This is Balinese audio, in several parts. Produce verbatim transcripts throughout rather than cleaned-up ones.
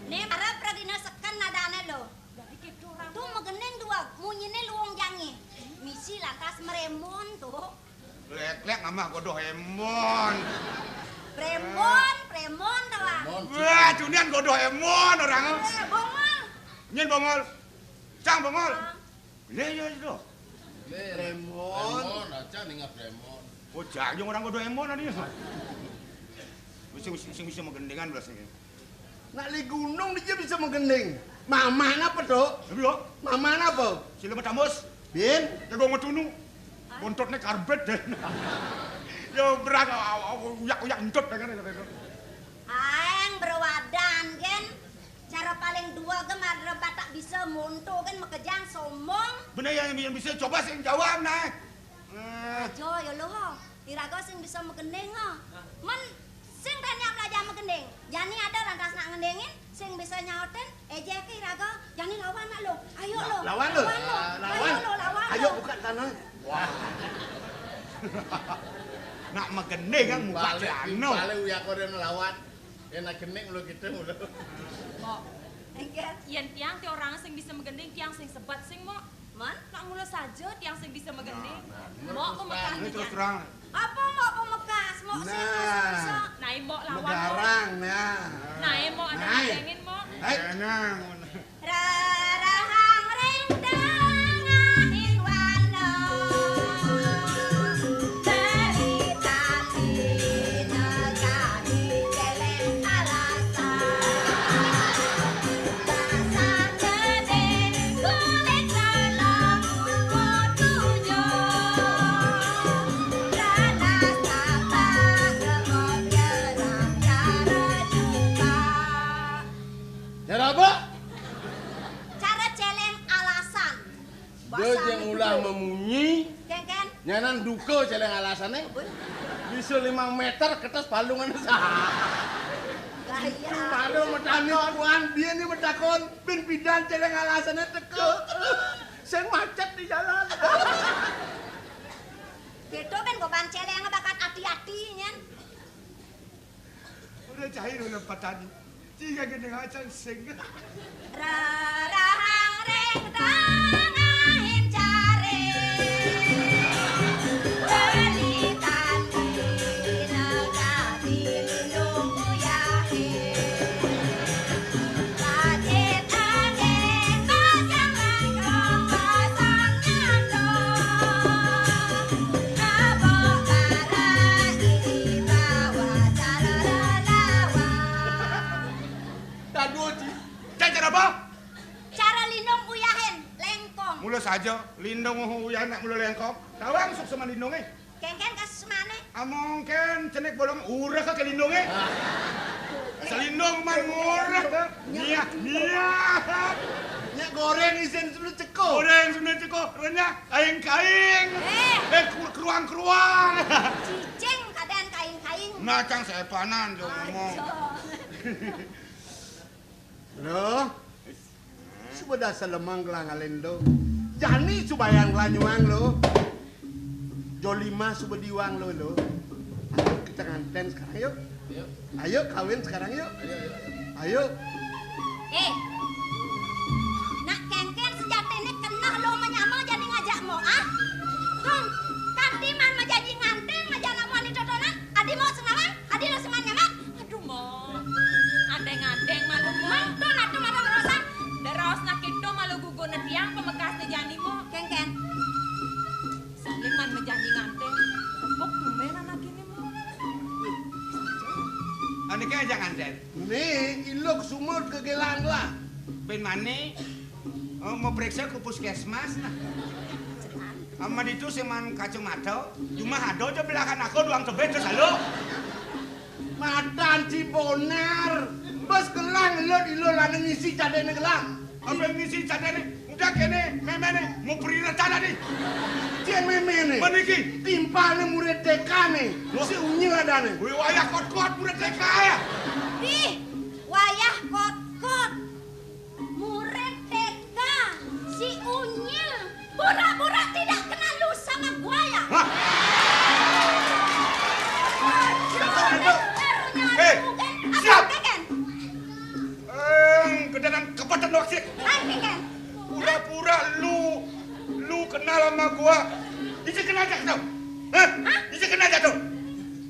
Né arep radina seken nadane lho. Tuh megening duweg, munyine luwung jange. Misi lantas mremon tuh. Lek-lek ngamah godoh emon. Premon, premon to, Wan. Wah, dunian godoh emon orang. Eh, bongol. Nyen bongol. Cang bongol. Iya, iya, itu. Premon. Premon, aja ninga premon. Oh, jayung orang godoh emon tadi. Sing, sing, sing bisa magendingan belas ini. Nak li gunung dia bisa magending. Mama napa, Dok? Iya. Mama napa? Sila metambus. Bin. Jago metunu. Bontotne karbet deh. Ya berat, uyak-uyak entut dengan. Aeng berwadan, gen. Cara paling dua gemar rebat tak bisa monto, gen, makejang sombong. Bener yang, yang bisa coba sing jawab, nah. Eh. Aja ya lo, ho. Iraga sing bisa magending, ha. Men sing tanya belajar magending. Jani ada lantas nak ngendingin, sing bisa nyautin, ejeke iraga, jani lawan nak lo. Ayo lo. Lawan lo. Lawan lo. Lawan. Ayo lo, lawan lo. Ayo buka tanah. Wah. Nak magending kan muka celana. Balik uyak ora lawan. Enak gending lo gitu lo. Kok? Enggak. Yen tiang ti orang sing bisa magending, tiang sing sebat sing, Mok. Man? Nak mula saja tiang sing bisa magending. Nah, nah, Mok terus terang. Ini terus terang. Apa Mok pemekas? Mok sing bisa. Nah, Mok lawan, Mok. Megarang, nah. Nah, Mok ada ngendingin, Mok. Hai. Tenang. Rarahang ring tengahing wana. Dari tadi negari celeng alasan. Cara apa? Cara celeng alasan. Dia yang ulah memunyi. Kengken. Nyanan duka celeng alasane. Bisa lima meter kertas palungan sah. Lah iya. Baru metani kuan dia ni metakon. Bin pidan celeng alasane teka. Sing macet di jalan. Gitu kan beban celeng bakat hati-hati nyen. Udah cair udah patani. Tiga gini acan sing. Rarahang ring tengahing jare. Bali tandina kadi lindung uyahe. Cara apa? Cara lindung uyahin, lengkong. Mula saja, lindung uyahin nak mula lengkong. Tawang suk sama lindunge. Kengken kasemane. Among ken cenik bolong urek ke lindunge. Selindung man ngurek ke. Niat, niat. Nyak goreng isin sulu ceko. Goreng sulu ceko, renyah kaing-kaing. Eh. Eh, keruang-keruang. Cicing keadaan kaing-kaing. Nah, cang sepanan jo ngomong. Loh. Suba dasar lemang gelang alendo. Jani subayang lanyuang lo. Jolima suba diwang lo lo. Ayo kita nganten sekarang yuk. Ayo. Ayo kawin sekarang yuk. Ayo, ayo. Ayo. Eh. Nak kengken sejatine keneh lo menyama jani ngajak mo ah. Hong, kati man majanji nganten majan amuan ditotonan. Adi mo sengawan, adi lo seman nyaman. Aduh, Mok. Adeng-adeng malu, Mok. Mantun atuh malu ngerosak. Deraos nak itu malu gugurna tiang pamekasne jani, Mok. Kengken. Saling man majanji nganten. Tepuk tumben anak ini, Mok. Anike aja nganten. Nih, iluk sumur kegelang lah. Ben mane? Oh, mau periksa ke puskesmas nah. Aman itu seman kacamata, cuma ada aja belahan aku doang tebet terus halo. Matan si bonar. Bos gelang lo di lo lana ngisi cadene gelang. Apa yang ngisi cadene? Udah kene, memene, mau perina tadi. Cien memene. Meniki. Timpalne murid T K ne. Loh. Si unyil adane. Wih, wayah kot-kot murid T K ya. Ih, wayah kot-kot. Murid T K, si unyil, pura-pura tidak kenal lu sama gua ya? Hah? Wah, isi kena aja tuh. Hah? Isi kena aja tuh.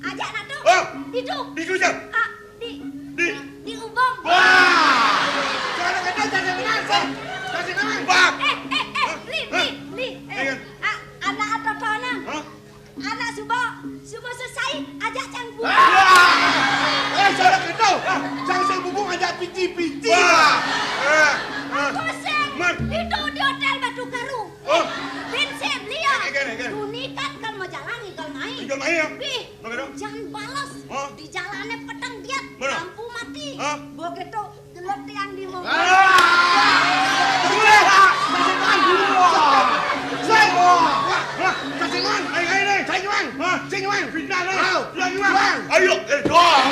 Aja nak tuh. Oh. Di tuh. Di tuh, Jang. Ah, di, di, di ubung. Wah. Jangan kena, jangan kena, Jang. Jangan kena. Wah. Eh, eh, eh, Li, Li, Li. Eh, ah, anak atau tonang? Hah? Anak suba, suba selesai, aja cang bubung. Wah. Eh, jangan gitu. Jang sing bubung aja pici-pici. Wah. Eh, eh. Aku sing. Man. Itu di hotel Batu Karu. Oh. Prinsip liya. Gini, gini, gini. Tuni kan kalau mau jalan, kalau main. Kalau main ya? Bih, jangan balas. Oh. Di jalannya peteng dia, lampu mati. Hah? Begitu gelut tiang di mau. Ah! Sing. Wah, wah, kasih man. Ayo, ayo, ayo. Sing, Wang. Hah? Sing, Wang. Fitnah, nih. Ayo. Fitnah, Wang. Ayo, eh, dong.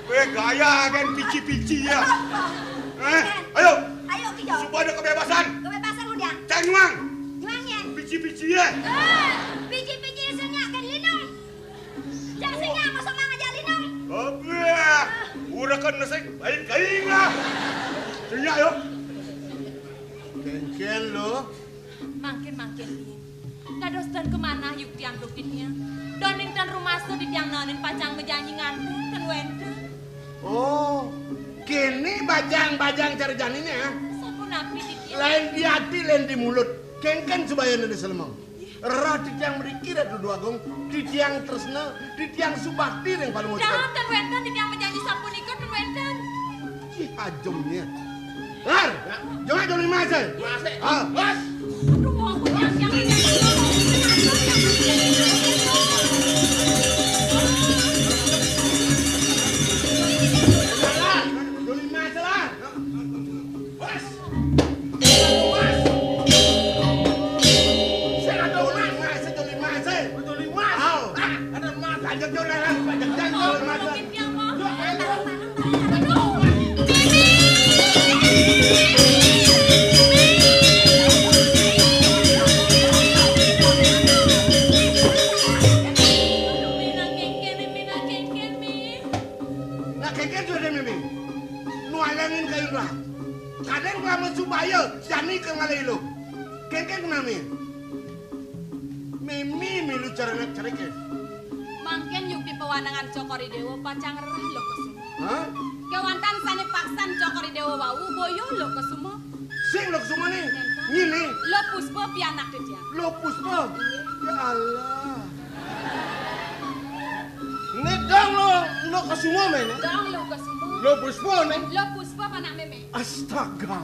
Weh, gaya kan pici-pici ya. Eh, ayo. Ayo, kita. Supaya ada kebebasan. Kebebasan udah. Cang nyuang. Nyuang ya? Pici-pici ya. Eh, pici-pici isinnya kan lindung. Cang sing ya, masuk mang aja lindung. Apa? Udah kan nesek, lain kain lah. Sing ya, yuk. Kengken lo. Mangkin-mangkin, Ning. Dados ten kemana yuk tiang duk dinya? Doning ten rumasa di tiang nanin pacang majanji ngantun ten wenten. Oh, kene bajang-bajang cara janine, ah. Sapunapi dinya? Lain di ati, lain di mulut. Kengken subayane selemeng. Rerah titiang mriki, Ratu Déwa Agung, titiang tresna, titiang subakti ring Palungguh. Dahar ten wenten titiang majanji sapunika ten wenten. Ih, ajemnya. Lar, jong aja lima aja. Masih. Ah. Bos. Aduh, mau aku yang yang Lar, jong lima aja, Lar. Bos. Nah, kengken sudah, Mimi. Nualengin kayun lah. Kadén nglamun subaya jani ka ngalih iluh. Kengken kenal, Mi? Mimi milu cerenek-cereke. Mangkin yukti pawanengan Cokor I Déwa pacang rerah Lokasuma. Hah? Kéwanten sané paksan Cokor I Déwa wau boya Lokasuma. Sing Lokasuma né? Nénten. Nginé? Lo Puspa pianak titiang. Lo Puspa? Iya. Ya Allah. Né dong Lo, Lokasuma, men? Dong Lokasuma. Lo Puspa, men? Lo Puspa, panak mémé. Astaga.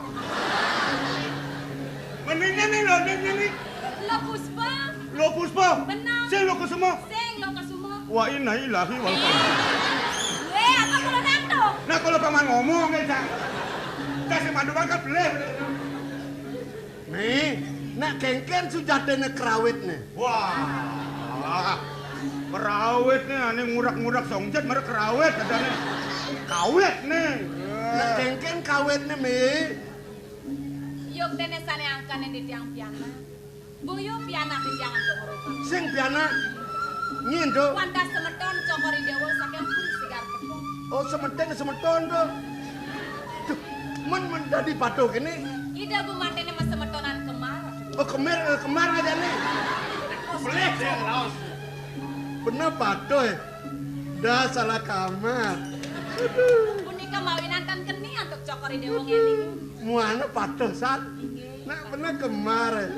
Mendingnya nih, lo, mendingnya nih. Lo Puspa. Lo Puspa. Benar. Sing Lokasuma. Sing Lokasuma. Wa inna ilahi wal. Wéh, apa kalau nang tuh? Nah, kalau paman ngomong, ya, Cak. Kasih mandu makan, beleh. Nih, nak kengken sujatine krawit nih. Wah, krawit nih, ane ngurak-ngurak songjet, mara krawit, adane kawit nih. Nak kengken kawit nih, Mi. Yuk, dene sane angkane di tiang piana. Boyo pianak di tiang antuk ngorobak. Sing pianak? Nyi, Nduk. Wantah semeton Cokor I Déwa saking Puri Sigar Petung. Oh, semeton, semeton, Nduk. Duh, men, men dadi patuh kene. Ida gumantene masemetonan kemar. Oh, kemir, eh, kemar aja nih. Pelih, ya, laos. Bener patuh, ya. Dah salah kamar. Aduh. Punika mawinan tan keni antuk Cokor I Déwa ngeling. Muana patuh, San. Inggih. Nak bener kemar, ya.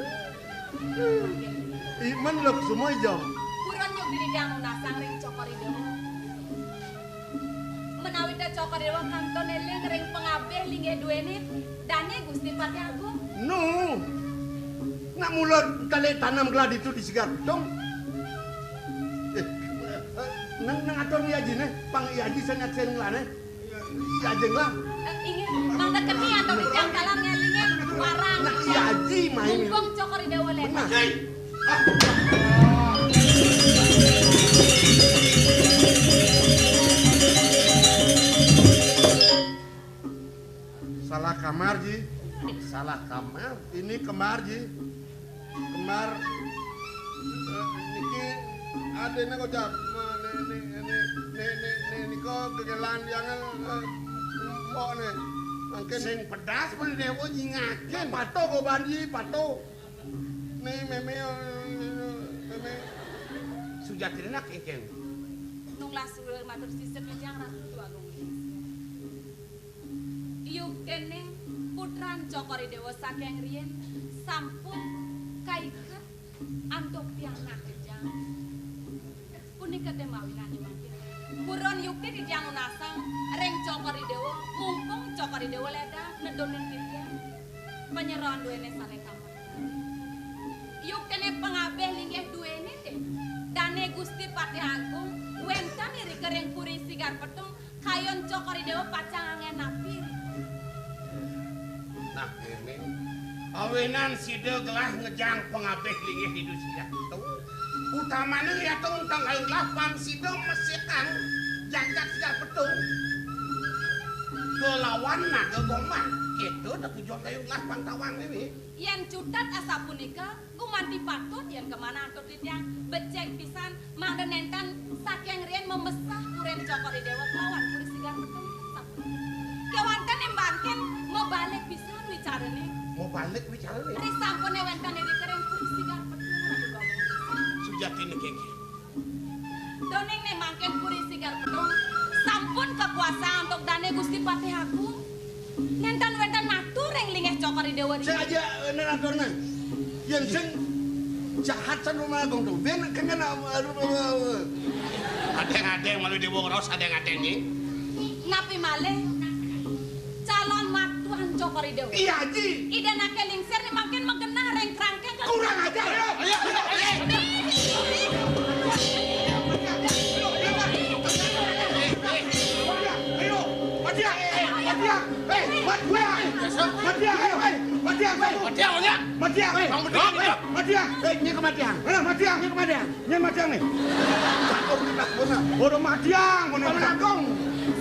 Iman Lokasuma, Jong. Purun nyuk dididang nunasang ring Cokor I Déwa. Menawi ta Cokor I Déwa kantun eling ring pangabih linggih duene dane Gusti Patih Agung. Nu. Nak mula tali tanam gladi tu di Sigar Petung. Eh, nang, nang atur ni ajine, pang i aji sanyat sing lane. Iya, jeng lah. Eh, inggih, mangda keni antuk titiang taler ngelinge warang. Nah, iya, Aji, main. Mumpung Cokor I Déwa lepat. Nah. Salah kamar, Ji. Salah kamar. Ini kemar, Ji. Kemar, eh, niki adene kocap. Nah, ne, ne, ne, ne, ne, ne, nika gegelan yangen, eh, mbok ne. Mangkin sing pedas mrene nyingakin. Patuh kok, Banji, patuh. Mémé, mémé. Sujatiné nak kéngkén. Nunglah suwur matur sisip titiang Ratu Agung. Yuktiné putran Cokor I Déwa saking riyin sampun kaiket antuk pianak kejang. Punika té mawinan mangkin. Purun yukti titiang nunasang ring Cokor I Déwa, mumpung Cokor I Déwa lédang nedunin titiang. Panyeroan duéné sané kameteng. Yuktiné pangabih linggih duéné té. Dané Gusti Patih Agung wénten irika ring Puri Sigar Petung, kayun Cokor I Déwa pacang anggén napi. Nah, kéné. Awinan sida gelah ngejang pangabih linggih Ida Sigar Petung. Utamané yata untang kayun gelah pang sida mesikang jagat Sigar Petung kelawan Naga Gombang. Kéto tetujon kayun gelah pang tawang né. Yén cutet asapunika, gumanti patut yén kamanah antuk titiang becik pisan mangda nénten saking riin mamesah Purin Cokor I Déwa kelawan Puri Sigar Petung. Sapunika. Kéwanten né mangkin mabalik pisan wicarané. Mabalik wicarané? Risampuné wénten irika ring Puri Sigar Petung, Ratu Gomang. Sujatiné kéngkén. Duaning né mangkin Puri Sigar Petung sampun kakuasaan antuk dané Gusti Patih Agung. Nénten wénten matur ring linggih Cokor I Déwa. Sing aja, eh, nénten atur, nah. Yén sing jahat san Ratu Agung to. Bén kéngkén, aduh, aduh, aduh. Adéng-adéng malu Déwa ngraos adéng-adéng né. Napi malih? Calon matuan Cokor I Déwa. Iya, Ji. Ida anaké lingsir né mangkin magenah ring krangkeng. Kurang ajar. Ayo, ayo, ayo. Ayo, Matiang. Matiang. Eh, Matiang. Eh, Matiang. Matiang, ayo, eh. Matiang, ayo. Matiang, ayo. Matiang, ayo. Matiang, eh. Bang Bedul, eh, ayo. Matiang. Eh, nyén ka Matiang. Eh, Matiang. Nyén ka Matiang. Nyén Matiang né. Cakep di tak bener. Ora Matiang, bener. Paman Agung.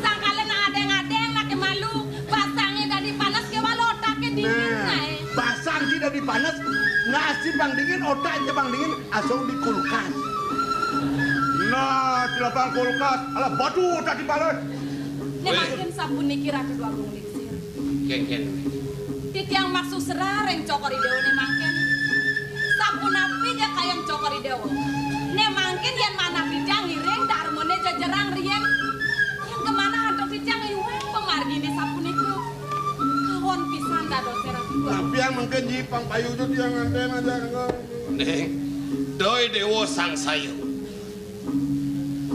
Sangkala nak adéng-adéng, nak malu, basangé dadi panas, kéwala otaké dingin, nah, aé. Basang sing dadi panas, nah, sing pang dingin, otak sing pang dingin, asung di kulkas. Nah, celapang kulkas, alah batu otak di panas. Né mangkin sapuniki Ratu Déwa Agung Lingsir. Kéngkén. Titiang maksuserah ring Cokor I Déwa né mangkin. Sapunapi ja kayun Cokor I Déwa. Né mangkin yén manah titiang ngiring darmané jejerang riin. Yén kamanah antuk titiang iwang pamarginé sapunika. Kawon pisan dadosé Ratu Déwa. Napi yang mangkin Ji pang payu to tiang nganten aja. Ning, Doi Déwa sangsaya.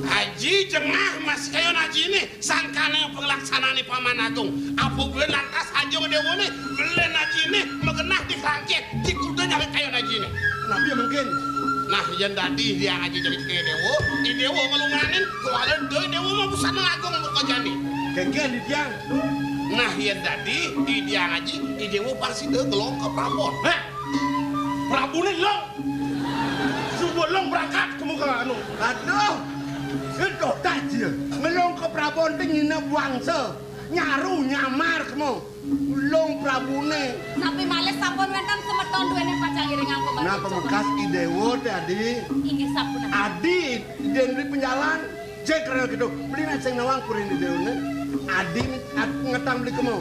Aji jengah masih kayun ajiné, sangkaning panglaksanané Paman Agung. Apa buin lantas aja déwané, belin ajiné, magenah di krangkeng, di kuda nyawit kayun ajiné. Napi mangkin? Nah, yén dadi Hyang Aji nyawit kayun déwa, I Déwa nglungguhin, kuala Doi Déwa mah pusana agung muka jani. Kéngkén di tiang. Nah, yén dadi I Hyang Aji, I Déwa pang sida ngelong ka prabon. Hah? Prabuné long. Suba long berangkat ka muka anu. Aduh. Ento tak dia. Ngelong ka prabon té nginep wangsa. Nyaru nyamar kemu. Long prabuné. Napi malih sampun wénten semeton duéné pacang iringang pamargi. Nah, pamekas I Déwa té adi. Inggih sampun. Adi, yén di penjalan. Cek kena gitu, beli nak sing nawang Purin I Déwa né. Adi at-, ngetang beli kemu.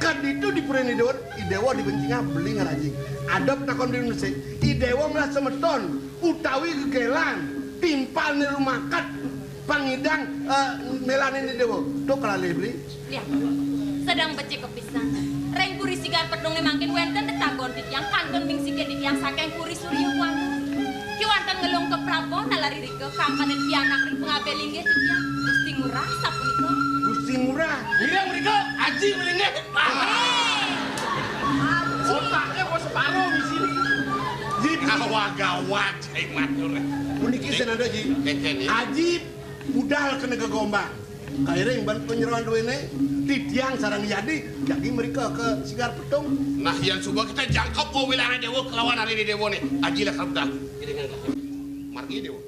Kaditu di Purin I Déwa, I Déwa dibencingah beli ngarajing. Ada petakon beli mesti. I Déwa melah semeton, utawi gegelan, timpal niru makat, pangidang, eh, melanin I Déwa. Tuh kalalih beli. Lihat, sedeng becik kepisan. Ring Puri Sigar Pedung né mangkin wénten tetagon titiang kantun mingsikin titiang saking Puri Surya Buana. Kéwanten ngelung ka prabon nalar irika kangkanin pianak ring pangabih linggih titiang. Gusti Ngurah sapunika. Gusti Ngurah. Ngiring mrika, Aji linggih. Héi. Otaké kok separo di sini. Gawat-gawat, cai matur. Puniki senada, Ji. Kéngkén, ya. Aji budal kena gegombang. Kairing ban panyeroan duéné, titiang sareng Yadi, jagi mrika ka Sigar Petung. Nah, yén suba kita jangkep wewilangan déwa kelawan ari déwa né. Aji lakar budal. Iringan lah. Margi déwa.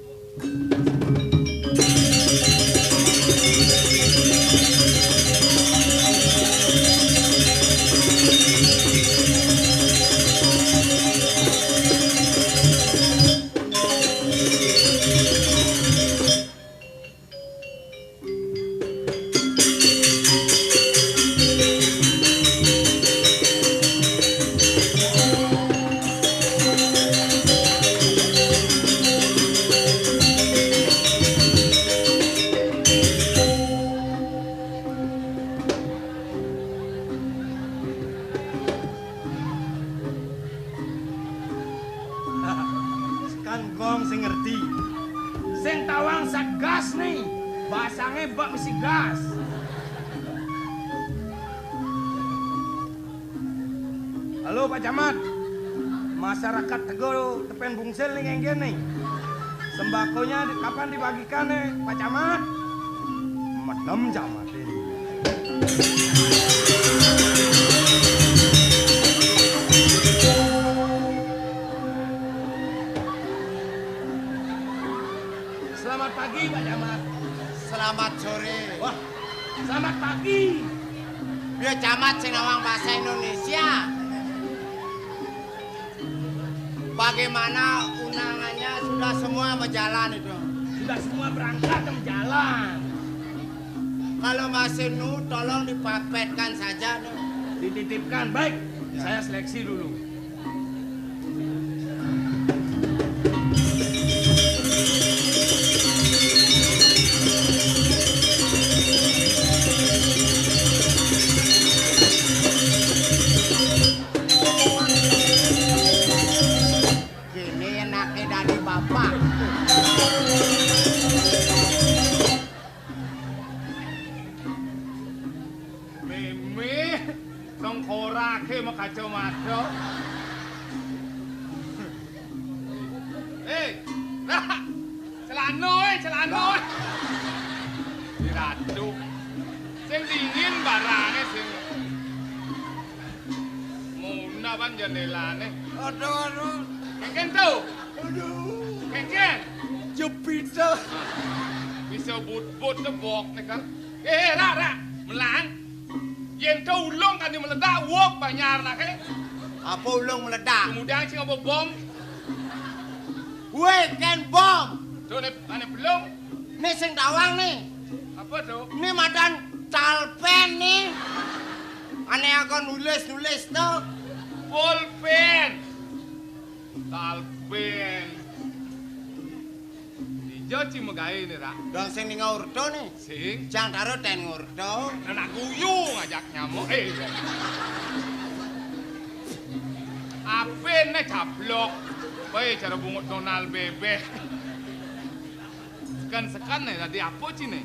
Tegas nih, basangé bak misi gas. Halo Pak Camat, masyarakat Tego Tepen Bungsil nih kéngkén nih. Sembakonya di- kapan dibagikan nih Pak Camat? Medem Camat ini. Selamat pagi Pak Camat. Selamat sore. Wah, selamat pagi. Ya, Camat sing nawang bahasa Indonesia. Bagaimana undangannya, sudah semua berjalan itu? Sudah semua berangkat dan berjalan. Kalau masih nu, tolong dipapetkan saja, nu. Dititipkan, baik. Ya. Saya seleksi dulu. Kéné enaké dadi bapak. Mémé, tengkoraké makacamata. Héi, Rak, celana, éh, celana, éh. Di ratu. Sing dingin barangé sing. Muna ban jendélané. Aduh, aduh. Kéngkén to. Aduh. Kéngkén. Jepit to. Bisa but-but tebok né kan. Éh, Rak, Rak. Melang. Yén to ulung kan meledak, wuk banjar naké. Apa ulung meledak? Kemudian sing apa bom? Wéh, kén bom. To né, ané belum. Né sing tawang né. Apa to? Né madan talpén né. Ané akan nulis-nulis to. Pulpén. Talpén. Dija ci magaé né, Rak? Dong sing ning ngurta né. Sing. Jang taro ten ngurta. Anak guyu ngajak nyamuk. Éh. Apén né cablok. Baé cara bungut Donal bébék. Sekan-sekan né dadi apa ci né?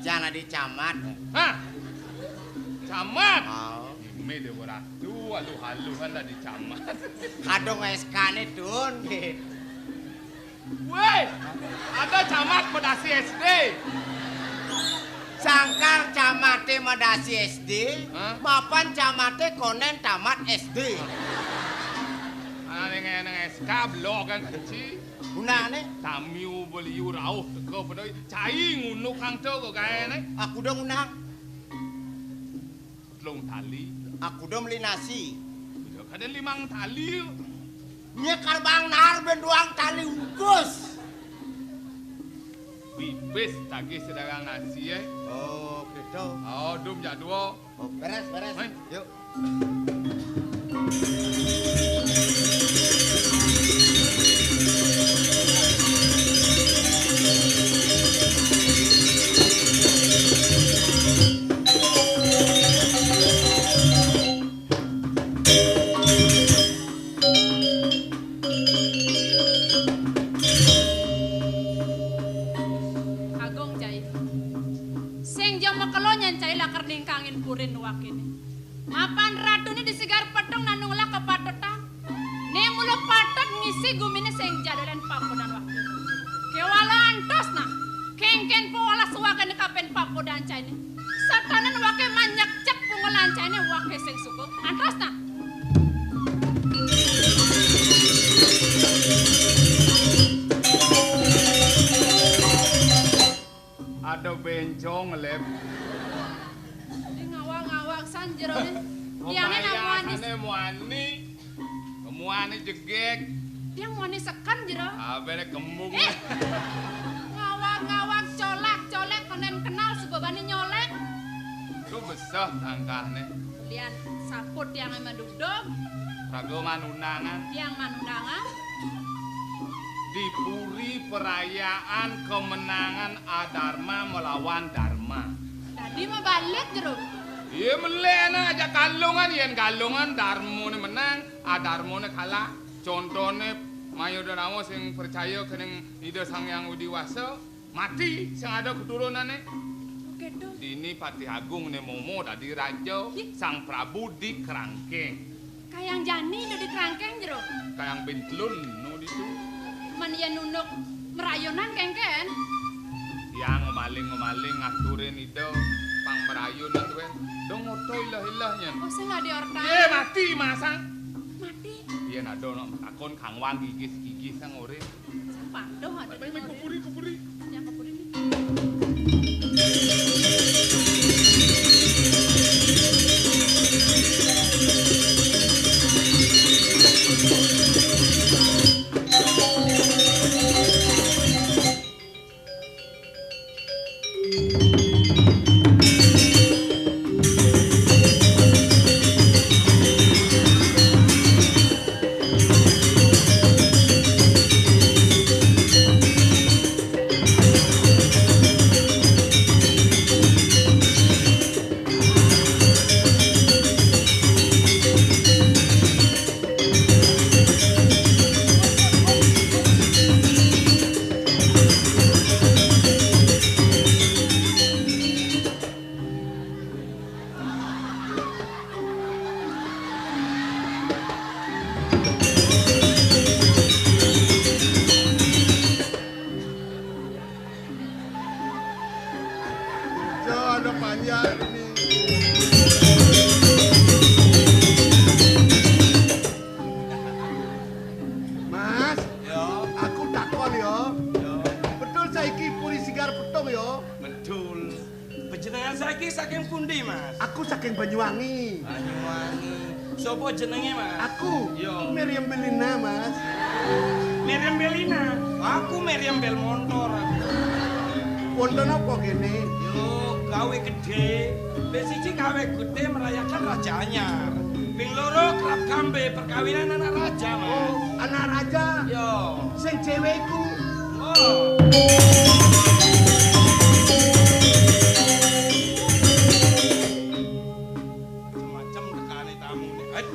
Jang dadi camat. Hah? Camat? Oh. Mé Déwa Ratu, aluh-aluhan dadi camat. Kadung S K-né, Dun. Wéh, ada camat madasi S D. Sangkal camaté madasi S D, hah? Mapan camaté kondén tamat S D. Ané ngeneng S K belok kan keci. Gunané? Tamiu beliu rauh teka pada cai ngunduk kang to gaéné. Aku dong undang. Telung tali. Aku dong beli nasi. Udah kadén limang tali. Nyekar bang nar ben doang tali ukus. Pipis tagih sedarang nasi, éh. Oh, gitu. Oh, dum jak dua. Oh, beres, beres. Hei. Yuk. Agung cai. Sing ja makelo nyan cai lakar ningkangin purin wakéné. Mapan ratuné di sigar petung nanu ngelah kapatetan. Né mula patut ngisi guminé sing ja dolen pakunan wakéné. Kéwala antos nah. Kéngkén pawelas wakéné kapin pakunan cainé. Satanan waké manyekcek pungulan cainé waké sing suka. Antos nah. Ada bencong, Lép. Di ngawag-ngawag san jeroné. Tiangé nang muani. Pembayasané muani. Muani jegég. Tiang muani seken jero. Abéné kembung. Éh. Ngawag-ngawag, colak-colek, konden kenal suba bani nyolek. Tuh beseh tangkahné. Lian saput tiangé maduduk. Raga manundangan. Tiang manundangan. Di puri perayaan kemenangan Adarma melawan Darma. Dadi mabalik jero. Iya, melek nah ajak Galungan, yén Galungan Darmané menang, Adarmané kalah. Contoné Mayuda Nawa sing percaya kening Ida Sang Hyang Widi Wasa, Mati sing ada keturunané. Kéto. Dini Patih Agung né momo dadi raja, Ih. Sang Prabu di Krangkeng. Kayang jani dadi Krangkeng jero. Kayang bintlun nu ditu. Men yén unduk merayunan kéngkén. Yang maling-maling ngaturin ida pang merayun tuwén. Dong oto ilah-ilah nyén. Oh, sing adi orta. Yé, mati masang. Mati. Yén ada nak matakon kangwang gigis-gigis sang urip. Sing patuh ada. Kupuri, kupuri. Yang kupuri. Jangan panjang ini. Mas, ya. Aku takon ya. Ya. Betul saiki Puri Sigar Petung ya? Betul. Panjenengan saiki saking pundi, Mas? Aku saking Banyuwangi. Banyuwangi. Sapa jenenge, Mas? Aku. Iya. Meriam Belina, Mas. Meriam Belina? Aku Meriam Bel Montor. Wonten apa kene? Yo, gawe gede. Ping siji gawe gede merayakan Raja Anyar. Ping loro kerap kambe perkawinan anak raja, Mas. Oh, anak raja? Yo. Sing cewek iku. Oh. Macem-macem tekane tamu nih. Eh.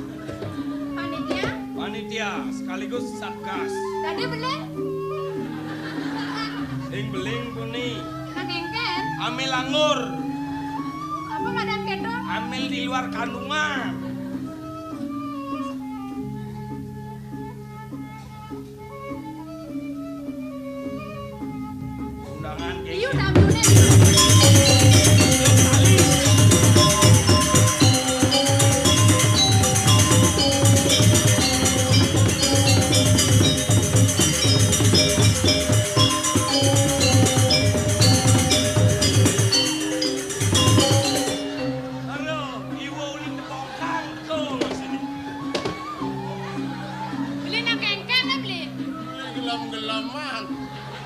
Panitia? Panitia sekaligus satgas. Tadi beli? Sing beling puni. Nang engken? Amil anggur. Apa madan keto? Amil di luar kandungan. Undangan. Iya, udah ambil. Halo, iwo ulin tepong kangkung sini. Beli nang kengkeng ya, beli? Beli gelem-geleman.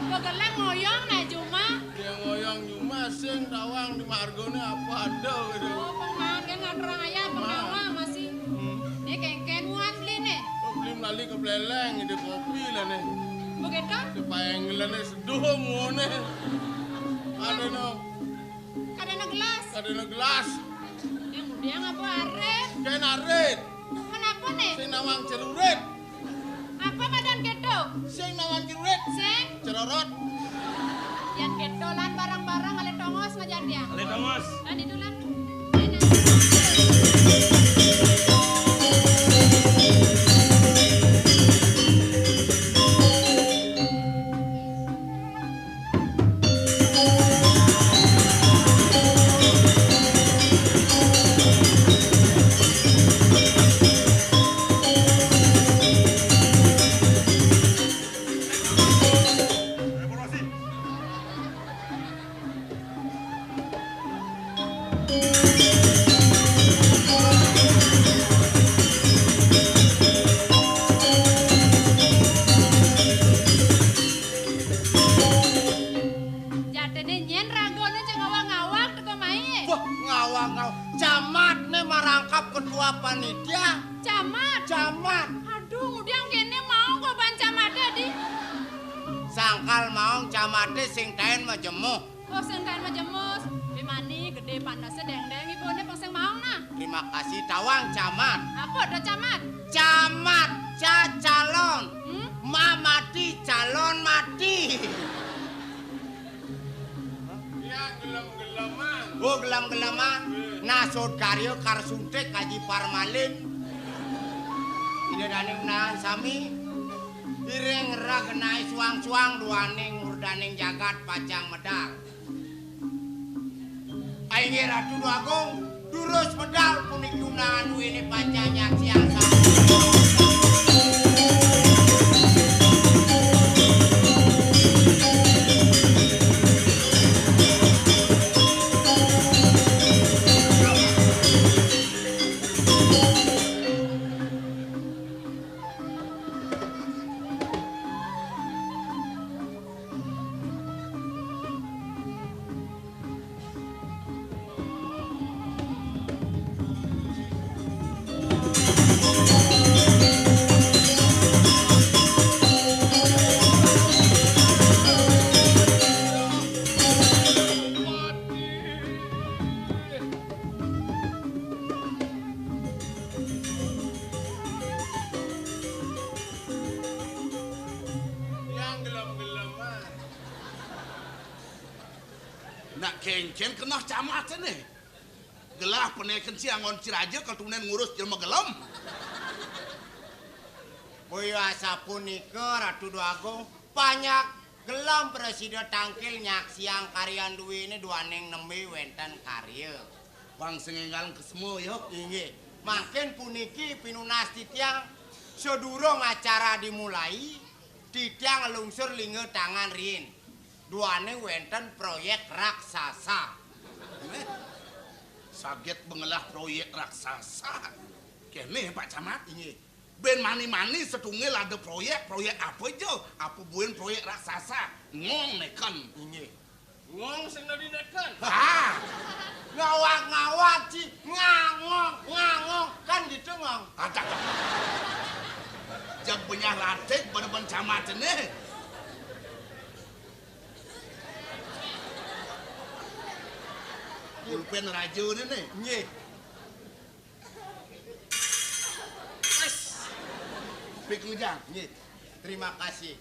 Kok gelem ngoyong nah, Juma? Dia ngoyong Juma, sing tawang di margone apa ada gitu. Oh, pengman kan nganterang ayam, pengawa masih. Hmm. Ini kengkeng muat beli nih. Oh, beli melali ke Beleleng, ide kopi lah nih. Begitu? Di Paenggelane seduh muone. Ada no. Kadana gelas. Kadana gelas. Yang mudiang apa arit? Kain arit. Kenapa nih? Sing nawang cerurit. Apa madan keto? Sing nawang cerurit. Sing? Cerorot. Yang keto lan barang-barang ale tongos ngajar dia. Ale tongos. Lan itu lan. Jatine nyen ragane cek ngawang-ngawang teko mai. Wah, ngawang-ngawang. Camat ne marangkap ketua panitia. Camat? Camat. Aduh, ngudiang kene mau kok ban camate, di. Sangkal mau camate sing taen majemuh. Oh, sing taen majemuh. Bimani gede panase deng-deng ibune pang sing mau nah. Terima kasih tawang camat. Apa ada camat? Camat, ca calon. Hmm? Ma mati, calon mati. Gelem-geleman. Oh, gelem-geleman. Nasud karya kar suntik kaji parmalin. Ida dane unahan sami. Iring rag nae suang-suang duaning murdaning jagat pacang medal. Inggih Ratu Déwa Agung, durus medal puniki unahan duene pacang nyaksiang sa- Yang gelem-geleman. Nak kencen keneh camate ne. Gelah peneken ci anggon ci raja katunen ngurus jelema gelem. Boya asapunika, Ratu Déwa Agung, panjak gelem prasida tangkil nyaksiang karyan duene duaning nembe wenten karya. Pang sing enggal kesema, ya. Inggih. Mangkin puniki pinunas titiang sadurung acara dimulai, titiang lungsur lingga tangan riin. Duaning wenten proyek raksasa. Meh, saget bengelah proyek raksasa. Kene, Pak Camat? Inggih. Ben mani-mani setunggal ada proyek, proyek apa ja? Apa buin proyek raksasa? Ngong neken. Inggih. Ngong sing dadi neken. Ha! Ngawak-ngawak ci, ngangong, ngangong. Kan gitu, Ngong. Adak. Jeg benyah latik bener-bener camat ne. Pulpen raja ne, ne. Nggih. Pik ngejang. Nggih. Terima kasih.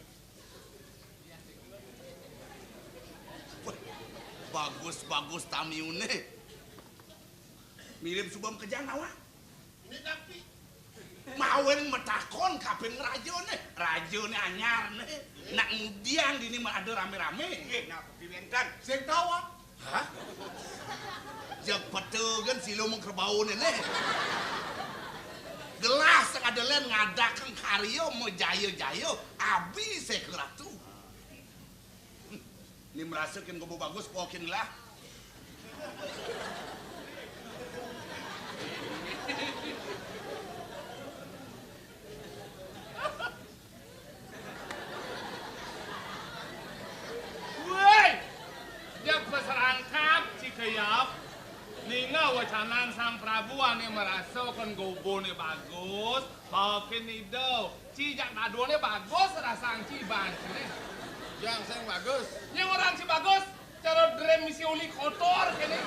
Wah, bagus, bagus tamiune. Mirip suba makejang awak. Ini tapi. Mawen matakon kapin rajane. Rajane anyar ne. Nak ngudiang dini mah ada rame-rame. Nggih, napa piwenten? Sing tau, ah. Hah? Jeg petegen silo mengkerbaune ne. Gelah sing ada len ngadakeng karya majaya-jaya, abi seka ratu. Ni merasa kin gobo bagus, pokin lah. Woi, jeg paserangkap, Cikeyap. Ninga wacanan Sang Prabu ane merasa kon gobone bagus, pokin ido. Ci jak dadone bagus rasang ci ban sini. Jang sing bagus. Yang orang ci bagus, cara drem misi oli kotor kene.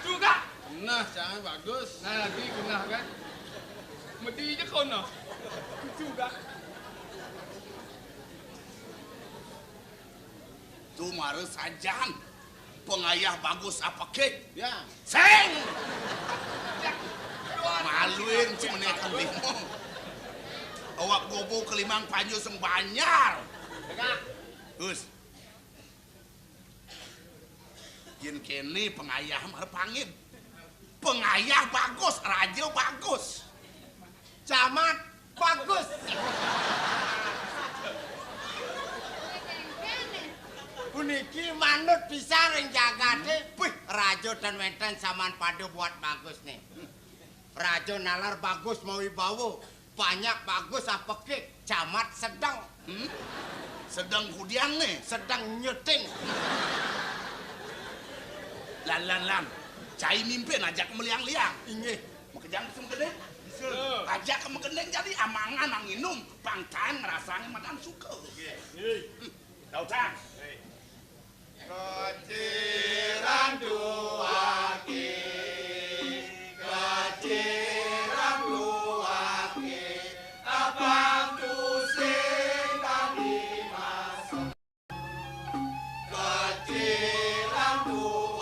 Juga. Nah, jangan bagus. Nah, lagi genah kan. Medi je kono. Juga. Tu mara sajan. Pengayah bagus apa kek? Ya. Sing! Maluin ci menekan lima. Awak gobo kelimang panju sing banjar. Gus. Yen kene pengayah mara pangit. Pengayah bagus, raja bagus. Camat bagus. Puniki manut pisan ring jagate. Wih, raja ten wenten saman pada buat bagus nih. Raja nalar bagus mawibawa, panjak bagus apekik, camat sedeng. Hmm? Sedeng kudiang nih. Sedeng nyeting. Lan, lan, lan. Cai mimpin ajak meliang-liang. Inggih. Makejang ke Megendeng. Bisa. Ajak ke Megendeng jadi amangan nang minum, pang taen ngrasang madan suka. Nggih. Hmm. Tau, Cang? Keciran duake, keciran duake, abang tusing tadi masak. Kecilan duake.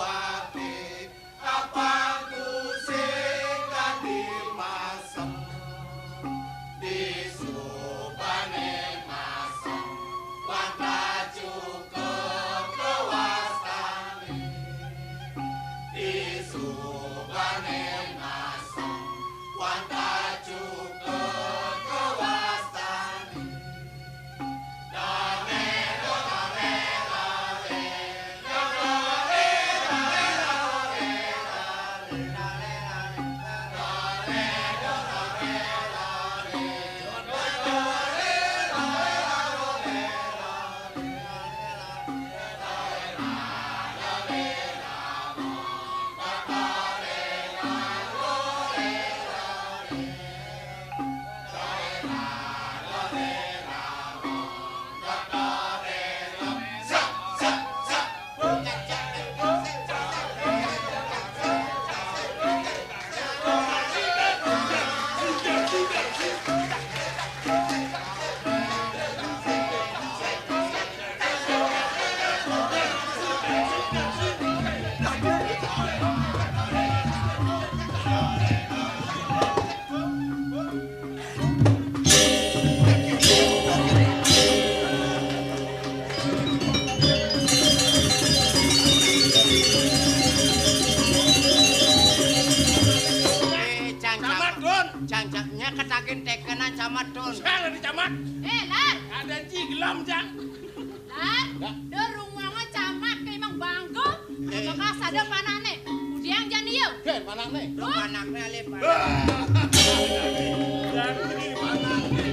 Aton. Salah di camat. Eh, Lar. Ada ci gelem, Jang. Lar, ya. Dah rumah mah camat kayak emang bangko. Eh. Bakal sadar panakne. Udiang jani yuk. Oke, panakne. Duh, panakne alih, panak. Ah. Jani panakne.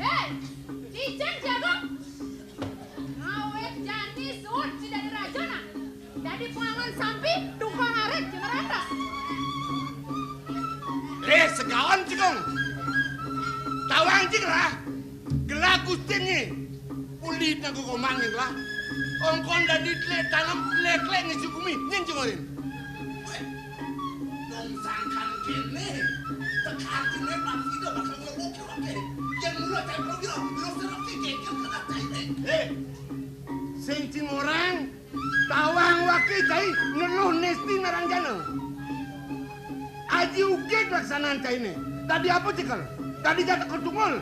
Eh, cicing jago. Ngawet jani suud ci dadi raja, nah. Dadi pengangon sampi, tukang arit, ci maratos. Eh, segaon, Cikung. Tawang, Cik, lah. Gelah gustinye. Ulit naku komang, Cik, lah. Ongkon dadi tlek tanem, tlek-tlek ngisi gumi. Nyen, Cik Orin. Weh, dong sangkan kene, tekatine pasti do bakal ngelobokke wake. Yen mula cai perwira, lo serep si geger kena caine. Eh, sing cing orang, tawang wake cai ngeluh nesti narang jana. Aji ugig laksanaan caine. Dadi apa, Cikel? Dadi jataka tungul.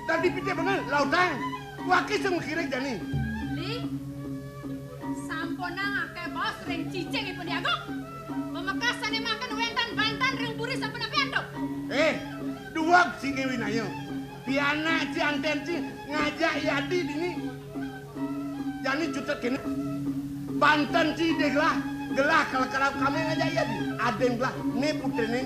Dadi pite bener, lautang. Wake sing mekire jani. Li, sampunang akeh baos ring cicing ipun Diagung. Pamekasane mangkin wenten banten ring puri sampun apian to. Eh, duweg sing winaya. Pianak ci anten ci ngajak yadi dini. Jani cutet kene. Banten ci de gelah, gelah kala-kala kame ngajak yadi. Aden gelah, ne putrene